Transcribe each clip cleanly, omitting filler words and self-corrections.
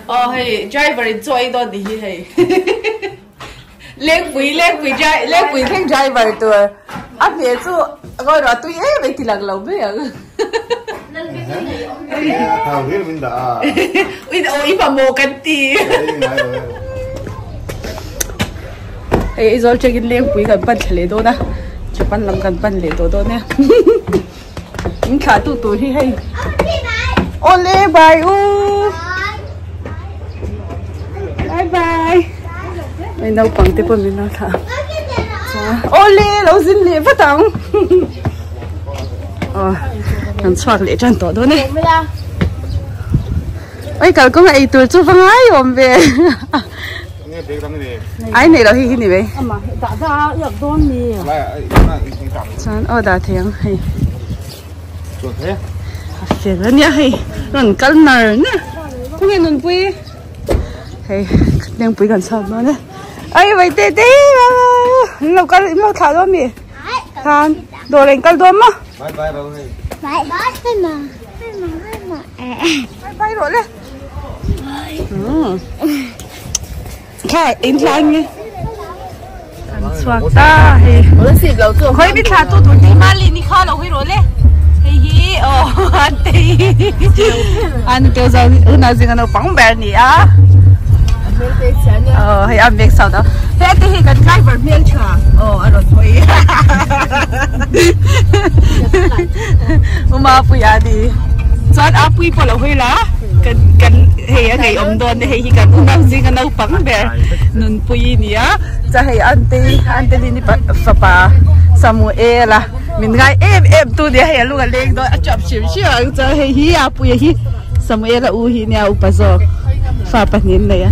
Aw hei driver in chaw ei dawn tih hi hei Lengpui lengpui dri lengpui thleng driver tur a hmel chu ngawi rawh a tui em mai ti lang lo mai ang. Ui aw i mamawh kan ti. Hei Aizawl tangin lengpui kan pan thla leh dawn a Japan lam kan pan leh tawh dawn e. In thlah tu tur hi hei. Awle bye u. Bye bye. Hei naupang te pawh min lo thlah. Awle lo zin leh vat ang. Aw kan chhuak leh tan tawh dawn e. Oi kalkawng a ei tur chu va ngai awm ve. Ai nei lo hi hi ni mai. Chuan aw dah thei ang hei. A fel ania hei rawn kal nar nar. Khawnge nunpui? Hei lengpui kan chhuak dawn e. Ai vai te te in lo kal in lo thlah dawn mi? Khan dawr in kal dawn maw? Bye bye ro hei. Bye bye ma. Ma Bye bye rawh le. Kha in thla nge. Kan chhuak ta hei. Khoi mi thla tu tur ti ma li ni kha lo hoi rawh le. Hei hi aw an te hi. An te zo una zinga no pang ber ni a. Aw hei a mek sau ta. He te hi kan driver hmel tha. Aw a rawn hawi. Uma pui a ni. Chuan a pui pawh lo hawi la. Kan kan hei a ngei awm dawn hei hi kan unau zinga naupang ber nunpui a ni a. Chuan hei ante Antelini fapa Samuela min ngai em em tu nia hei a lung a leng dawn a chap hrim hrim ang chuan hei hi a pui a hi Samuela u hi nia upa zawk fa pahnih an nei a.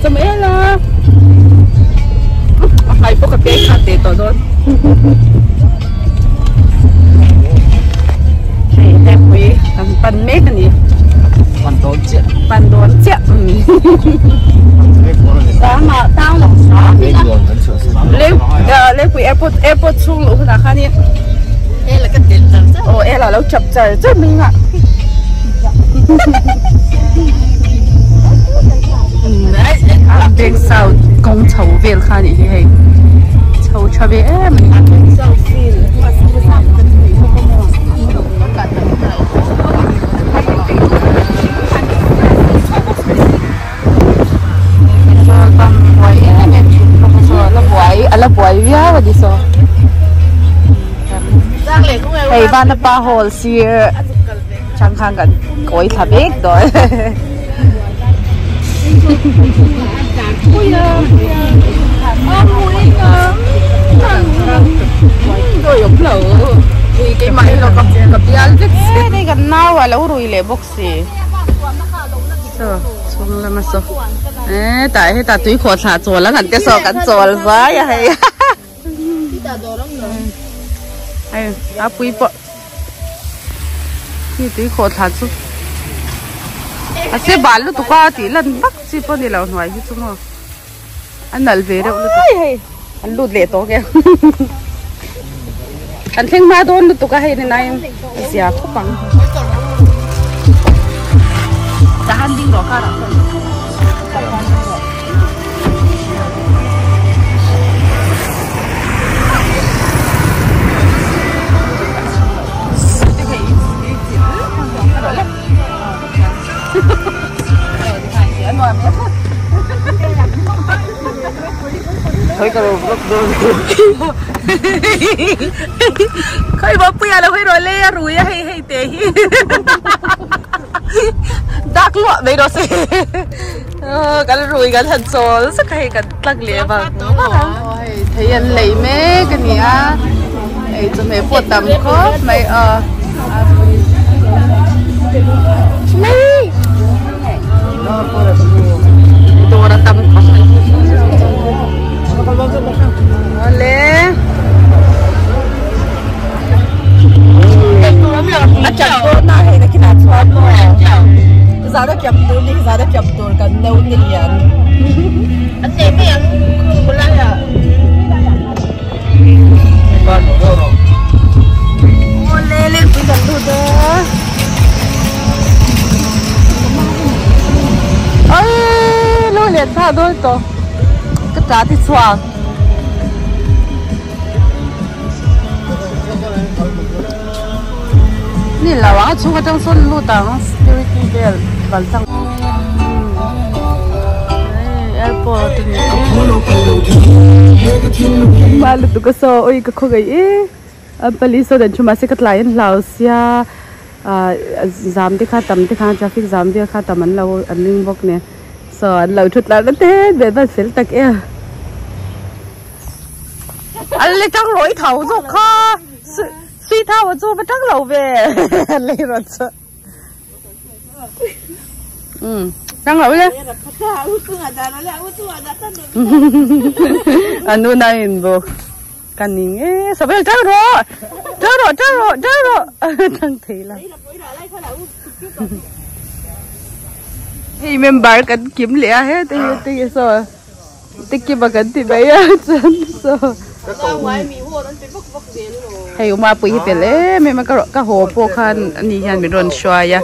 Samuela a hmai pawh ka pek kha teh tawh dawn. Hei hlepui kan pan mek a ni. Pan dawn chiah. Pan dawn chiah. Lengpui airport airport chhung luh hunah khanin aw ela lo chap char char mai ang a. Bank south kawng chho vel kha anih hi hei chho tha ve em a ni. Petrol pump buai em em thin bawk a saw a la buai a la buai viau a ni saw hei vanapa hall sir changkang kan kawi thla mek dawn. Kan nau a lo rui leh bawk si saw chhung lama saw eh tah hetah tui khawh thlah chawl ang an te saw kan chawl vai a hei hei a pui pawh Khi tui khawh thla chu a se bal lutuk a tih lan vak chi pawh ni lo hnuai hi chu maw a nalh ve reuh lutuk hei an lut leh tawh ke an thleng hma dawn lutuk a hei ni nai a zia khawp ang tahan ding rawh kar ah Khoi bo puia lo hei ro le a rui a hei hei te hi dak luah mai rawh se kan rui kan han chawl zak a hei kan tlak leh vang vang ang hei thei an lei mek a ni a hei chawhmeh pawh tam khawp mai a dawr a tam khawp mai awle a chan dawn a hei nakinah chuan maw zana kiam tur ni zana kiam tur kan no te lian. tawh ka tah te chhuak. Ni lo ang a chhung atang sawn lut ang security vel bal tlang airport a ni e hma lutuk a saw ui ka khaw ngei e an pali sawn an thu mahse ka tlai an hlau sia ah zam te kha tam te kha traffic zam vel kha tam an lo an ring bawk nen saw an lo thu tlar na te ber ban fel tak em. An le tang rawh i thau zawk kha sui thau a chu va tang lo ve an lei rawn chu um tang lo le anu na in bo ka ning e savel tang rawh tang rawh tang rawh tang rawh tang thei la hei member kan kim leh a hete hi te hi saw. Tikima kan ti mai a chuan saw hei uma pui hi pel em em a ka ka haw pawh khan ani hian min rawn hruai a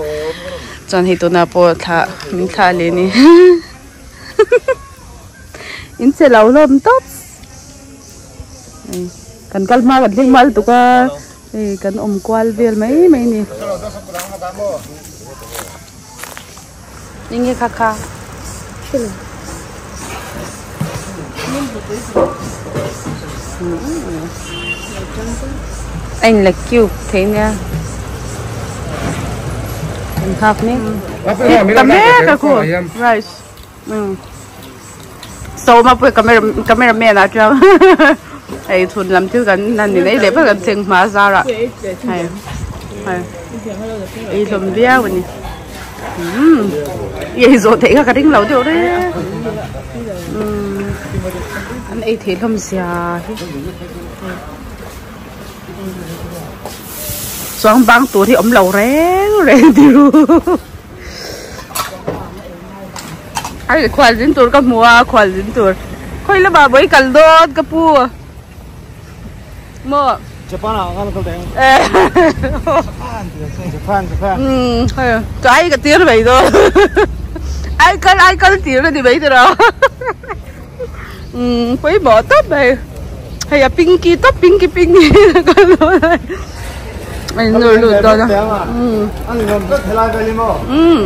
chuan hei tunah pawh thla min thlah leh a ni in che lo hlawm tawp kan kal hma kan thleng hma lutuk a hei kan awm kual vel mai mai a ni. Enge kha kha a in la cube thei nia an nghak mek ta mek a khu rice sawma pawh camera camera man ah chuan hei chhun lam thil kan han ni mai leh vek an cheng hma zarah hei hei ei hlawm viau a ni umm i ei zawh theih kha ka ring lo deuh reng umm an ei theih hlawm zia hi chuang bang tur hi awm lo reng reng tiro. Ai khual zin tur ka hmu a khual zin tur khawi lamah maw i kal dawn ka pu maw Japan ah kan kal daih Japan Japan um hei ka ai ka tir mai dawn ai kal ai kal tir a ni mai tawh a um pawimawh tawp mai hei a pinky tawp pinky pinky ka dawn a a in nawr lut dawn a um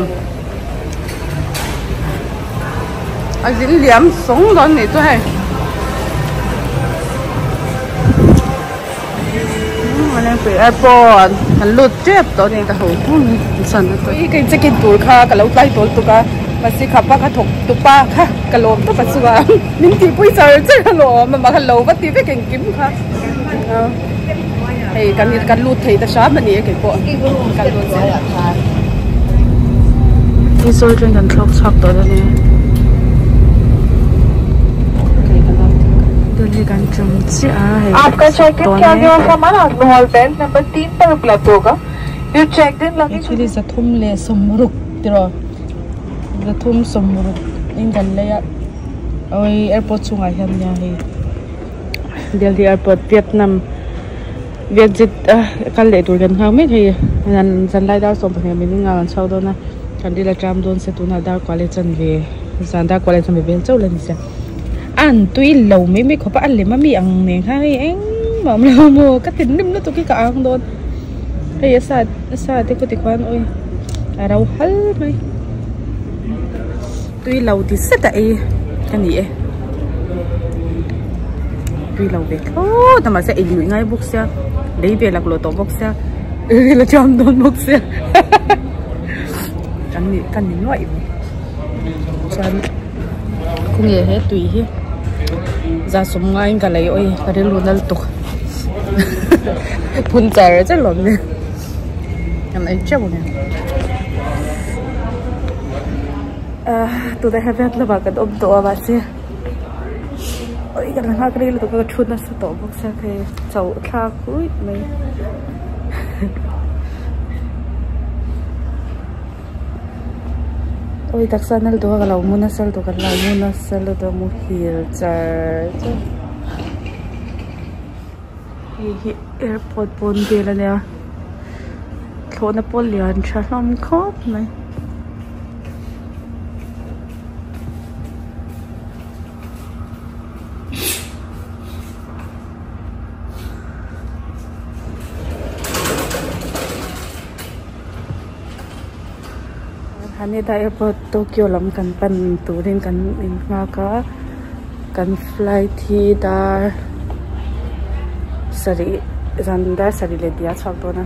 a zin liam sawng dawn nih chu hei Lengpui airport kan lut tep tawh a ni ka ho hun san a tawh ka in check in tur kha ka lo tlai tawl tuk a mahse kha pa kha thawk tu pa kha ka lawm tawp a chunga min tihpui char char a lawm amah kha lo va ti vek engkim kha hei kan kan lut thei ta hram a ni e keipawh kan lut zel Aizawl train kan thlawk chhuak tawh dawn e Delhi kan tum chiah a hei dawn e Actually zathum leh sawmruk tiraw zathum sawmruk in kan lei a awii airport chhungah hian nia hei. Delhi airport Vietnam Vietjet a kal leh tur kan nghak mek hei zan zanlai dar 12 minute nga kan chhuak dawn a kan ril a tram dawn se tunah dar kuah leh chanve zan dar kuah leh chanve vel chauh la ni sia a an tui lo mai mai khawp a a lem ami ang nen khan hei engmah awm lo maw ka tinrim lutuk hi ka ang dawn hei a sa a sa te khaw tikhuan awi a ro hal mai. Tui lo ti zet a ei ka ni e tui lo ve thlawt a mahse ei luih ngai bawk sia lei ve laklawh tawh bawk sia ril a cham dawn bawk sia kan ni kan ni nuaih mai chuan khawnge he tui hi za sawm ngaiin ka lei awi ka rilru nal tuk phun char char lo ni kan ei teuh a ni. Tunah hian vet lamah kan awm tawh a mahse ui kan nghak rei lutuk a ka thu nasa tawh bawk sia hei chauh thlak ruih mai awi taksa na lutuk a ka lo mu nasa lutuk ka lo mu nasa lutuk a muhil char char hei hi airport pawn vel a nia thlawhna pawh lian tha hlawm khawp mai. Haneda airport Tokyo lam kan pan turin kan in nghak a kan flight hi dar sarih zan dar sarih leh pia a chhuak dawn a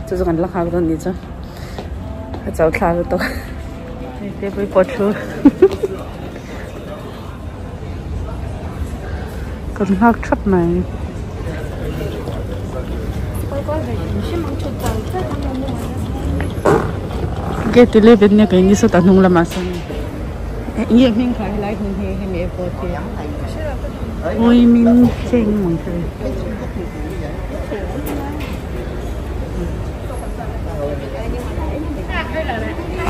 chu chu kan la nghak dawn a nih chu a chauh thla lutuk hei te pawh hi pawt thu kan nghak thap mai. Gate 11 nia keini sawtah hnung lamah sawn enge hming kha helai hmun hi hemi airport hi Hoi Min Cheng ang kha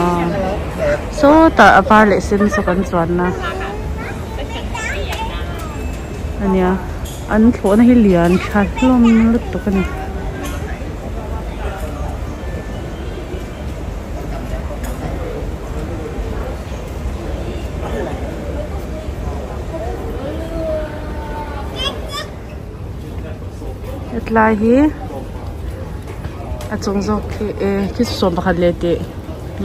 ah sawtah a var leh sen saw kan chuan na ania. An thlawhna hi lian tha hlawm lutuk a ni. Hetlai hi a chung zawk khi eh khi 11 leh tih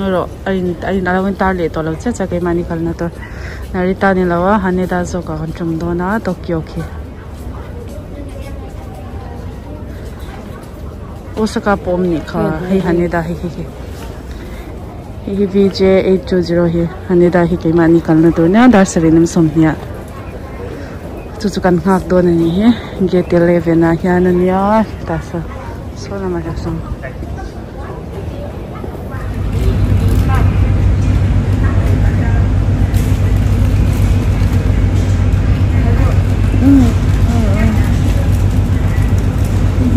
erawh a in a in a lo intar leh tawh lo chiah chiah keimahni kalna tur. Narita ni lo a Haneda zawk ah kan tum dawn a Tokyo khi Osaka pawh awm nih kha hei Haneda hei hei hei hi VJ 820 hi Haneda hi keimahni kalna tur nia dar sarih lam sawmhnih ah chu chu kan nghak dawn a nih hi gate 11 ah hian a nia tah sawn saw lamah hian sawn.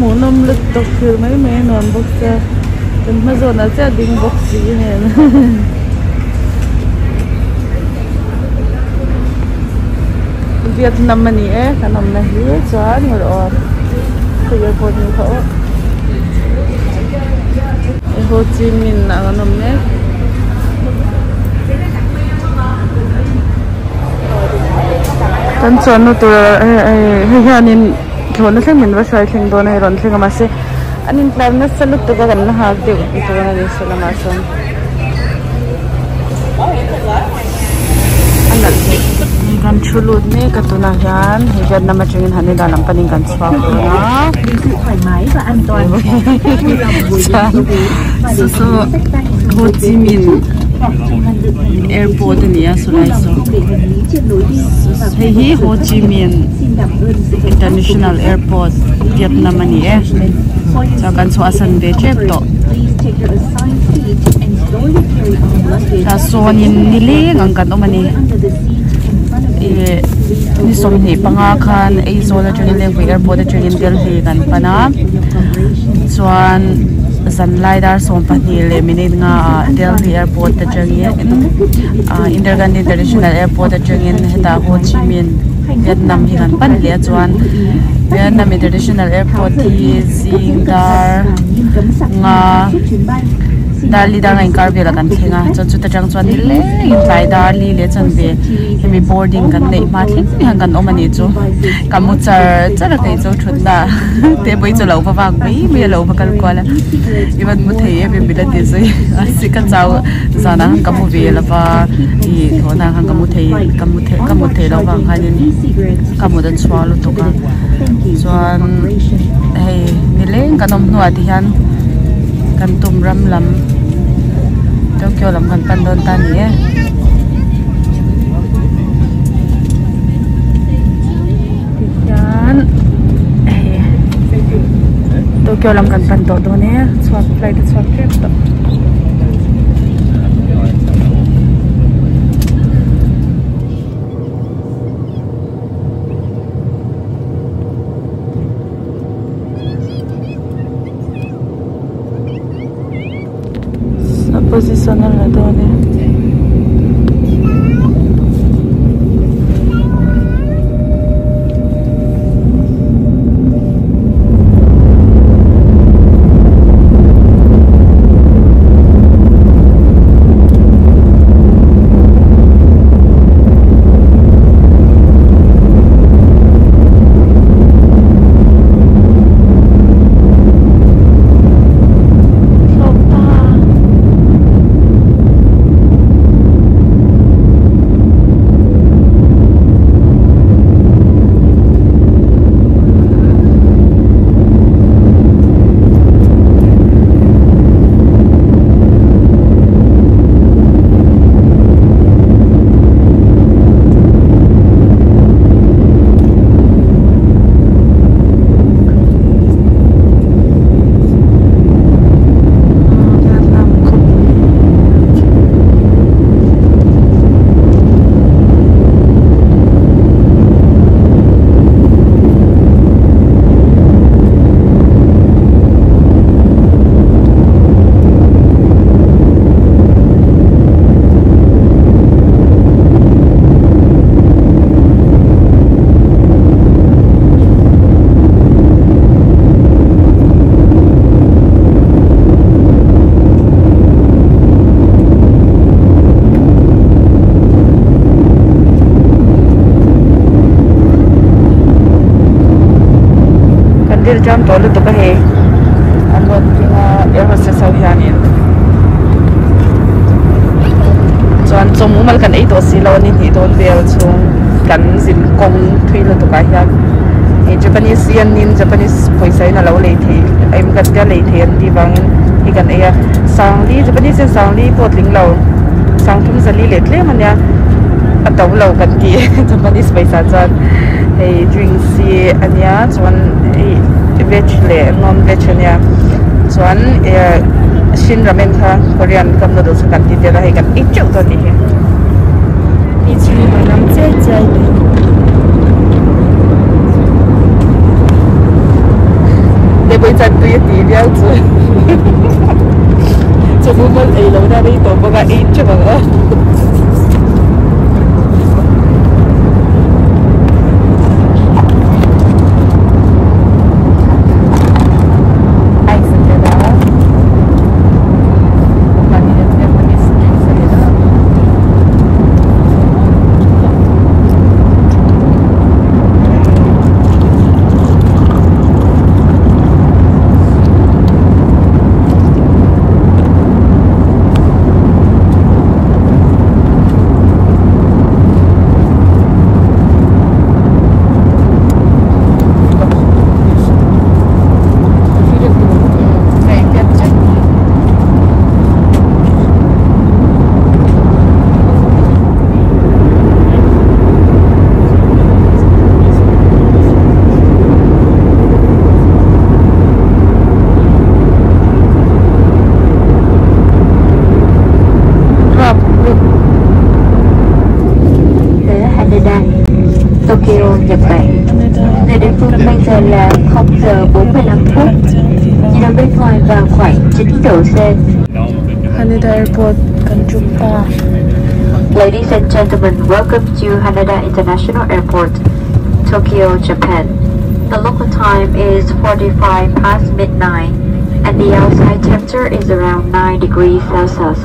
Hmuhnawm lutuk thil mai mai a nuam bawk sia kan hma zawnah chiah ding bawk si nen Vietnam a ni e kan awmna hi chuan aw khawi airport ni kha aw. Ho Chi Minh ah kan awm mek. Kan chuanna tur hei hianin thlawhna thleng min va hruai thleng dawn a hei rawn thleng a mahse an intlar nasa lutuk a kan la nghak deuh dawn a ni saw lamah sawn a nalh hle. Kan thu lut mek a tunah hian hei Vietnam atangin Haneda lam panin kan chhuak dawn a. Chuan saw saw Ho Chi Minh airport a ni a sawlai saw hei hi Ho Chi Minh International Airport Vietnam a ni e chuan kan chhuah san ve tep tawh tah sawnin nileng ang kan awm a ni ih ni 25 khan Aizawl atangin Lengpui airport atangin Delhi kan pan a chuan zanlai dar 12 leh minute nga ah Delhi airport atangin ah Indira Gandhi International Airport atangin hetah Ho Chi Minh Vietnam hi kan pan leh a chuan Vietnam International Airport hi zing dar nga dar li dar nga inkar velah kan thleng a chuan chuta tang chuan nileng in tlai dar li leh chuan ve hemi boarding kan neih hma thleng hian kan awm a nih chu ka mu char char a kei chu thutna te pawh hi chu lo va vak mai mai a lo va kal kual a i van mu thei em em min la ti zui a si ka chau zanah khan ka mu ve lova ih thlawhna khan ka mu thei ka mu thei ka mut theih loh vang khanin ka mut a chhuak lutuk a chuan hei nileng kan awm hnuah te hian kan tum ram lam Tokyo lam kan pan dawn ta a ni e. Tihian hei Tokyo lam kan pan tawh dawn e chhuak flight a chhuak tep tawh. A position a la dawn e. Thlawk ta. Kan rilṭam tawh lutuk a hei an rawn ding a air hostess ho hianin chuan chaw mumal kan ei tawh si lo a ni hnih dawn vel chhung kan zin kawng thui lutuk ah hian hei Japanese yen in Japanese pawisa in a lo lei theih em kan tia lei theih an tih vangin hei kan ei a sangli Japanese hian sangli pawh a tling lo sangthum zali leh tlem a nia a to lo kan ti Japanese pawisa chuan hei drinks hi a nia chuan hei veg leh non veg a nia chuan eh shin ramen kha korean cup noodles kha kan ti tel a hei kan ei teuh dawn a nih hi. Deboi chuan tui a ti viau chu chaw mumal ei lo na rei tawh bawk a ei teuh ang aw. Tới Haneda, Tokyo, Nhật Bản. Giờ địa phương bây giờ là 0 giờ 45 phút. Nhiệt độ bên ngoài vào khoảng 9 độ C. Haneda Airport kan tum ta. Ladies and gentlemen, welcome to Haneda International Airport, Tokyo, Japan. The local time is 45 past midnight and the outside temperature is around 9 degrees Celsius.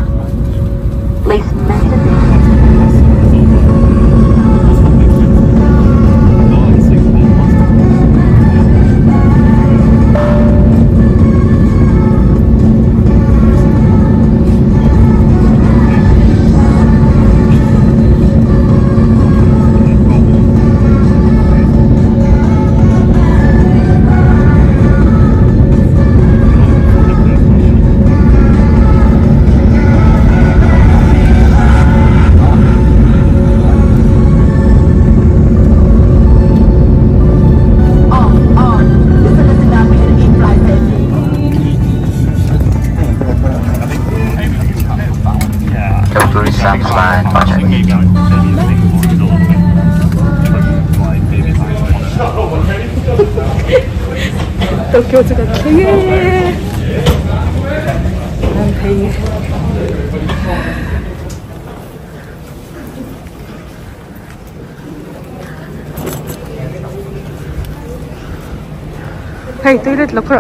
Please maintain Tokyo chu kan thleng e an phei hei toilet lo kha.